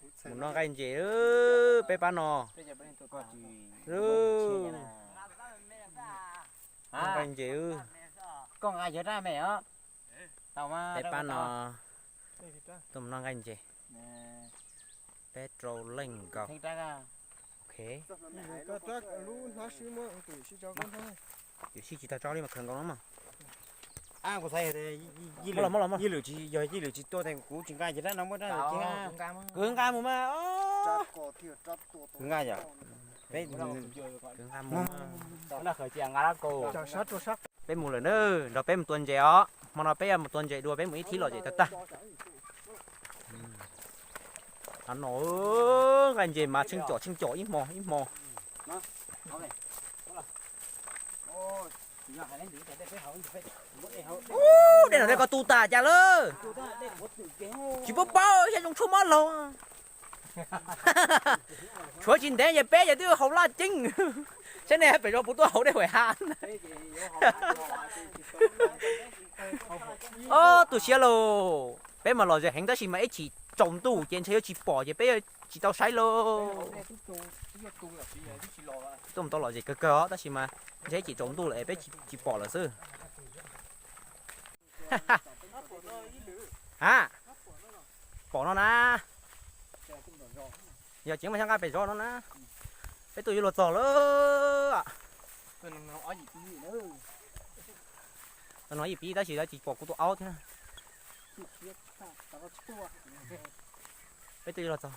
Mus noj nqaij ntses, peb pab no. Nqaij ntses, peb pab no tuaj mus noj nqaij ntses. Peb rau leej nkaus. Yus sib tsis tau tso li mas khaws nkaus no mas. Yij lwm tsis, yog yij lwm tsis tuaj kuv tsis nqa ces rab no muab rab no. Kwv nqa mus mas. Kwv nqa yom. Peb mus lawm na, nrog peb mus tua ntses os. Hmo no peb yuav mus tua ntses dua, peb mus ib thib los ces tag tag. Qhov no nqaij ntses mas tsheej com tsheej com ib hmo ib hmo. Ub, dej no dej koj tu tas cas lawm? Tsis paub paub, xyov zoo tshuaj mob laug. Tshuav tsis ntev ces peb ces twb haus laj ceeb. Saib nej pem zos puas tuaj haus dej huam ha. Ob, tu siab lauj. Peb mas lom zem heev tab sis mas ib chim tsaus ntuj ces ntshe yuav tsis pom ces peb yuav tsis tau saib lauj. Tuaj mus tau lom zem kawg kawg os tab sis mas ntshe ib chim tsaus ntuj lawm es peb tsis pom lawm xwb. Ha, pom no na. Yog tseev mas xyov nqa pem zos no na. Peb tuaj yuav luag txog lawm. Tau no yim pib tab sis lawv tsis pom kuv tus aub thiab. Peb tuaj yuav luag txog.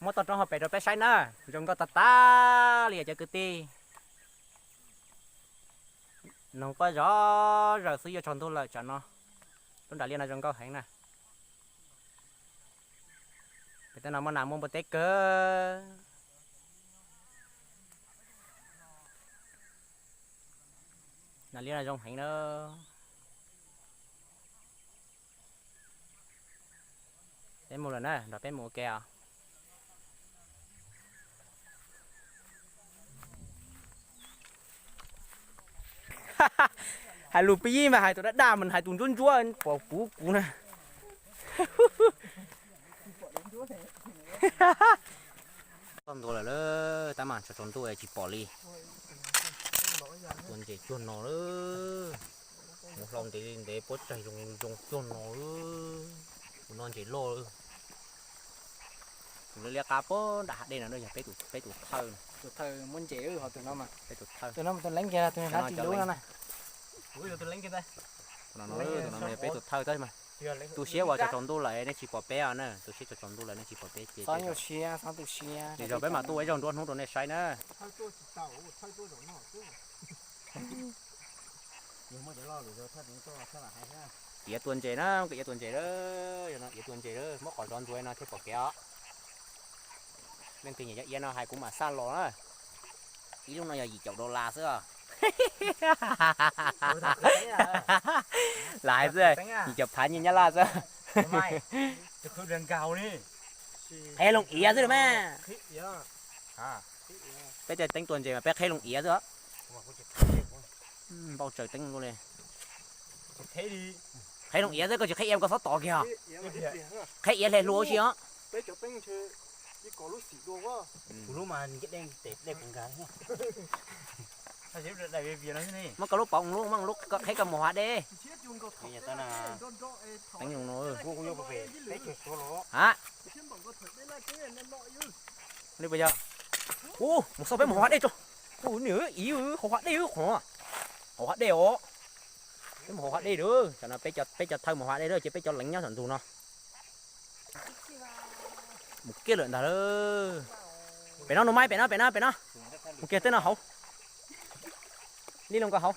Muab toj roob hauv pes rau peb saib na. Zoo nkauj tag tag li cov kwv tij. Noog quaj zom zaws xwb, yuav tsaus ntuj lawm tsam no. Lub nram liaj no zoo nkauj heev na. Pem tej no muaj nas muaj npua teb kawg. Nram liaj no zoo heev na. Peb mus lawm na, nrog peb mus ua ke os. Hais lus pib mas hais tus daj daj mas hais tus ntsuab ntsuab pom kuv kuv na. Txog ntua lawm, tab mas tsaus tsaus ntuj tsis pom li. Tua ntses cuag no lawm. Mus hlau ntev li ntev puab tsaig zoo zoo cuag no. Tus no ntses loj. Tus liab liab qab puag nram hav dej no yog peb tus thawj. Tus thawj muab ntses, tus no mas tus leeb kiag, tus hnav ris lub no na. Tus no, tus no yog peb tus thawj tab mas. Tu siab uas tsaus tsaus ntuj lawm nej tsis pom peb os na, tu siab tsaus tsaus ntuj lawm nej tsis pom peb ces. Xov tu siab, xov tu siab. Lwm zaus peb mam tuaj ua ib zaug nruab hnub rau nej saib na. Iav tua ntses na, iav tua ntses lawm, iav tua ntses lawm, muab qhov zov ntxuav no thiaj pom kev os. Leej twg nyiam cov iav no hais kuv mam xaj los na. Ib lub no yog yim caum dollar xwb os. Laiv xwb, yim caum phav nyiaj nyab laj xwb. Qheb loo iav xwb mas. Peb tej teeb tua ntses mas peb qheb loo iav xwb. Npau tsaws teeb li. Qheb loo iav xwb, koj tsis qheb iav koj txhob tos kiag os. Qheb iav hle hlua si os. Muab koj lub pauv, lub, muab lub qheb koj mus hav dej. Teeb zoo no. Ha. Li puas yog? Ub, mus xauj peb mus hauv hav dej tso. Ub, nws ib hauv hav dej qhov. Hauv hav dej os. Peb mus hauv hav dej lawm, tam no peb cov thawj mus hauv hav dej lawm ces peb cov leev nyob saum ntug no. Mus kiag lawm ntag lawm. Pem no nus mai, pem no, pem no, pem no. Mus kiag tej no hauv. Li loo ko hauv.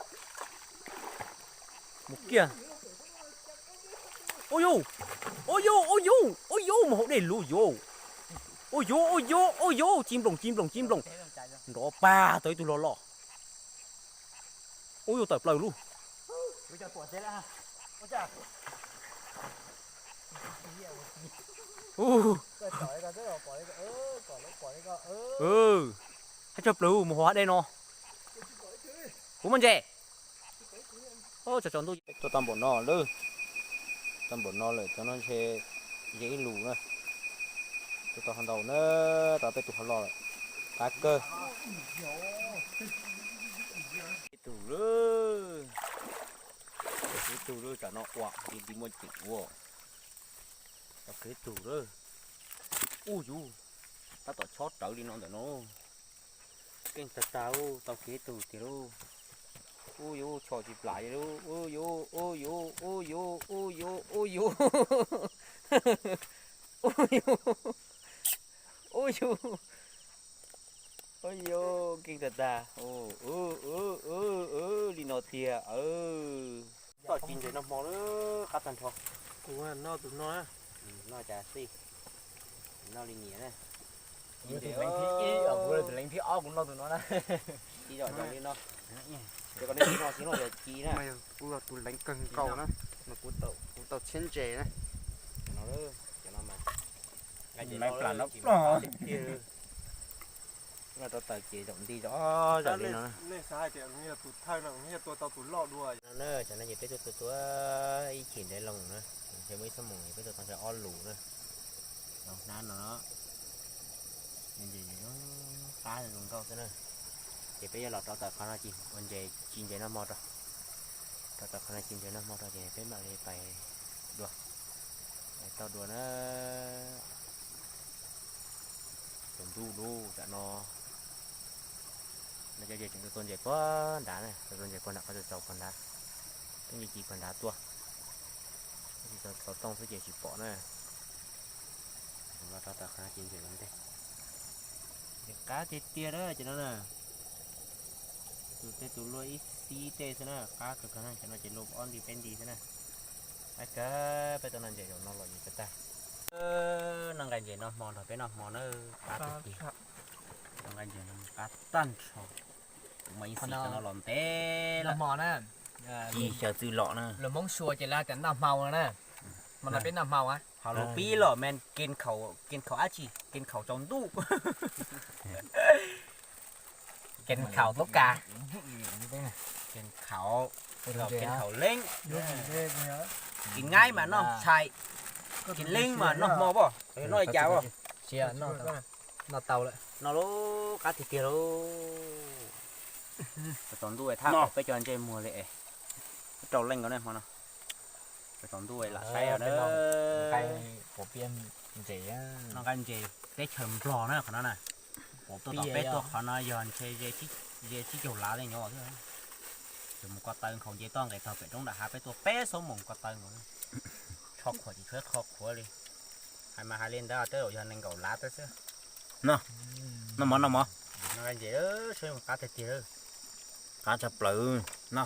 Mus kiag. Ua yuj, ua yuj, ua yuj, ua yuj, mus hauv dej lawm yuj. Ua yuj, ua yuj, ua yuj, ci nploos, ci nploos, ci nploos. Nrov pag tau ib tug loj loj. Ua yuj, tawm plaws lawm. Haj tshaj plaws mus hauv hav dej no. Kuv muaj ntses. Tsaus tsaus ntuj tuaj tau npaum no lawm. Tau npaum no lawm, cov no ntshe yog ib lus na. Tau hov ntau na, tau peb tus hov loj lawm. Qab kawg. Ib tug lawm, ib tug lawm, tsam no uas nti nti muaj ceem ua. Tau kiag ib tug lawm. Ub yuv, tab tom chob rawv li no ntawm no. Keej tag tag, tau kiag ib tug tiag lauj. Ub yuv, tsho tsis plam li lauj. Ub yuv, ub yuv, ub yuv, ub yuv, ub yuv. Ub yuv, ub yuv, ub yuv, keej tag tag. Li no tiag. Toj ci ntses noj hmo lawm, qab tag nrho. Kuv noj tus no na. Noj cas xij, noj li nyiam na. Kuv tus leej thib ib, kuv tus leej thib ob kuv noj tus no na. Ci zom zaws li no. Ces koj noj ci no, ci no yog ci na. Kuv yog tus leej kawg nkaus na, mas kuv tau txhiab ntses na. Cov no, cov no mas nqaij plam no tiag. Noj rau taws ces zaum nti zom zaws li no. Nej xav hais tias yog tus thawj no yog tua tau tus loj dua. No na, cov no ces peb tuaj tua tua ib chim ntev loo na, ntshe muaj ib xuab moos ces peb tua tau ntshe ob lus na. Hnab no, qab zoo nkauj xwb na. Ces peb yuav los rau taws qhov no ci ua ntses, ci ntses noj hmo rau. Rau taws qhov no ci ntses noj hmo rau ces peb mam li pais dua, tau dua na. Tsaus ntuj lub tam no, no cov ces tseem tua ntses puag nrad na, tua ntses puag nram qhov txaus txaus puag nrad. Peb nce ci puag nrad tuaj, txaus tooj xwb ces tsis pom na. Los rau taws qhov no ci ntses los ntej. Ces qab tiag tiag na cov no na. Tus tej tus luaj ib xib tej xwb na, qab kawg kawg na, cov no ces luaj ob nti peb nti xwb na. Qab kawg, peb tuaj noj ntses zaum no los yuav tag tag. Noj nqaij ntses noj hmo nrog peb noj hmo na, qab tiag tiag. Noj nqaij ntses no qab tag nrho. Kuv mas yeej xis cov no los ntev lawm. Hmo na, ci xyaw txwj lom na. Lus Hmoob Suav ces lawv hais tias noj hmau no na. Hmo no peb noj hmau. Ho lus pib los mas kis khaum, kis khaum dab tsi, kis khaum tsaus ntuj. Kis khaum tub kas, kis khaum, kis khaum leeb, kis ngaib mas noj tshais, kis leeb mas noj hmo pob, noj li cas pob. Noj tau lawm, noj lub qab tiag tiag lauj. Tsaus ntuj thaj peb cov ntsej muag li es, rau leej nkaus ne hmo no. Tsaus ntuj lam saib os. Noj nqaij ntses teb chaws Nplog na qhov no na. Tuaj tom peb tuaj qhov no yog ntshe ze tsib caug lav li nyob xwb. Ces mus ko taw nkhaus nce toj nqes tog pem roob nram hav peb tuaj peb xuab moos ko taw nkaus. Tsho qhuav tsis tshuav qho qhuav li. Hais mas hais li ntawd tej zaum yog nees nkaum lav tawm xwb. Noj, noj mov, noj mov. Noj nqaij ntses, qab tiag tiag. Qab tshaj plaws no.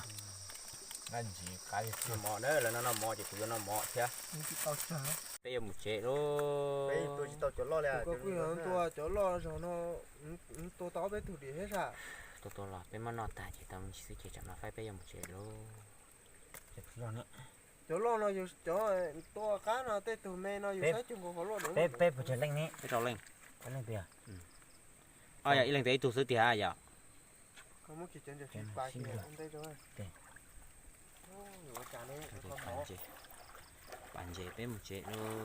Noj mov na, lawv no noj mov ces kuv yuav noj mov thiab. Peb yuav mus tsev lauj. Peb tua tsis tau cov loj li. Koj kuj yog tua cov loj zaum no, tua tau ob peb tug dim thiab sas. Tua tua los peb muab noj tag ces tau me ntsis xwb ces tsam no faib peb yuav mus tsev lauj. Cov loj no yus cov tua qab no tej tug me no yus saib cuag nkaus qhov loj dua. Peb puas tsawg leej ne? Peb rau leej. Peb leej tiag. Ib leeg tias ib tug xwb tiag yom. Pam ntses peb mus tsev lauj.